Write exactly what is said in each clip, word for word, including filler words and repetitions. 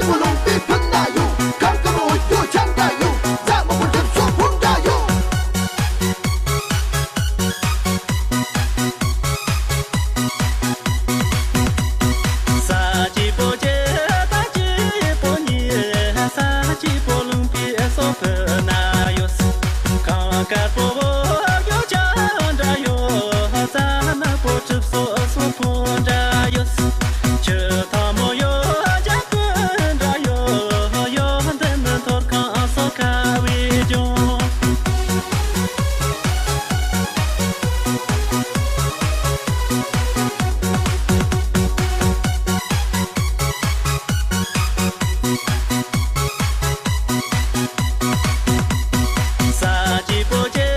པོ་ལུང་པའི་ཕུ་ན་ཡོད། གང་གི་རོ་ཡོད་ཆང་འདྲ་ཡོད། ཟ་མ་པོ་གྲིབ་སོ་ཕུང་འདྲ་ཡོད། ས་གཅིག་པོ་གཅིག་ད་གཅིག་པོ་གཉིས། ས་གཅིག་པོ་ལུང་པའི་སོ་ཕུ་ན་ཡོད། གང་དཀར་པོ་ཡོད་ཆང་འདྲ་ཡོད། ཟ་མ་པོ་གྲིབ་སོ་སོ་ཕུང་འདྲ་ཡོད། ཆུ་ཐང་མོ་ཡོད་ཇ་ཀུན་འདྲ་ཡོད། ཡོད་འདི་ནི་ཐོར་ཁང་སོ་ཁ་བའི་ལྗོངས། ས་གཅིག་པོ་གཅིག་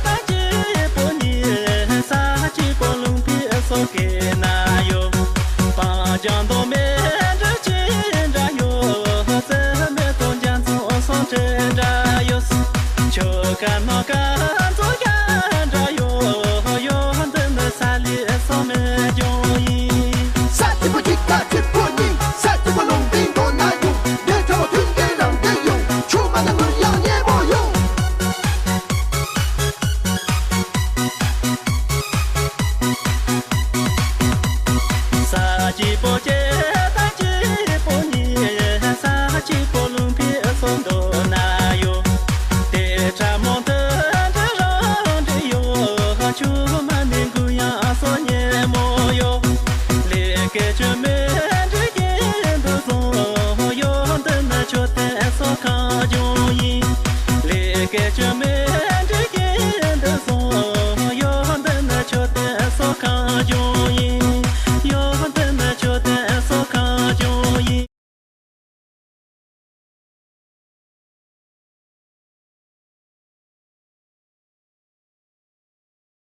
ད་གཅིག་པོ་གཉིས། ས་གཅིག་པོ་ལུང་པའི་སོ་སྐེ་ན་ཡོད། སྤང་ལྗང་མདོག་མེ་འབྲུ་ཆེ་འདྲ་ཡོད། རྩི་མེ་ཏོག་འཇའ་ཚོན་སོ་བྲེ་འདྲ་ཡོད། ཆོ་ག་ནོ་ག་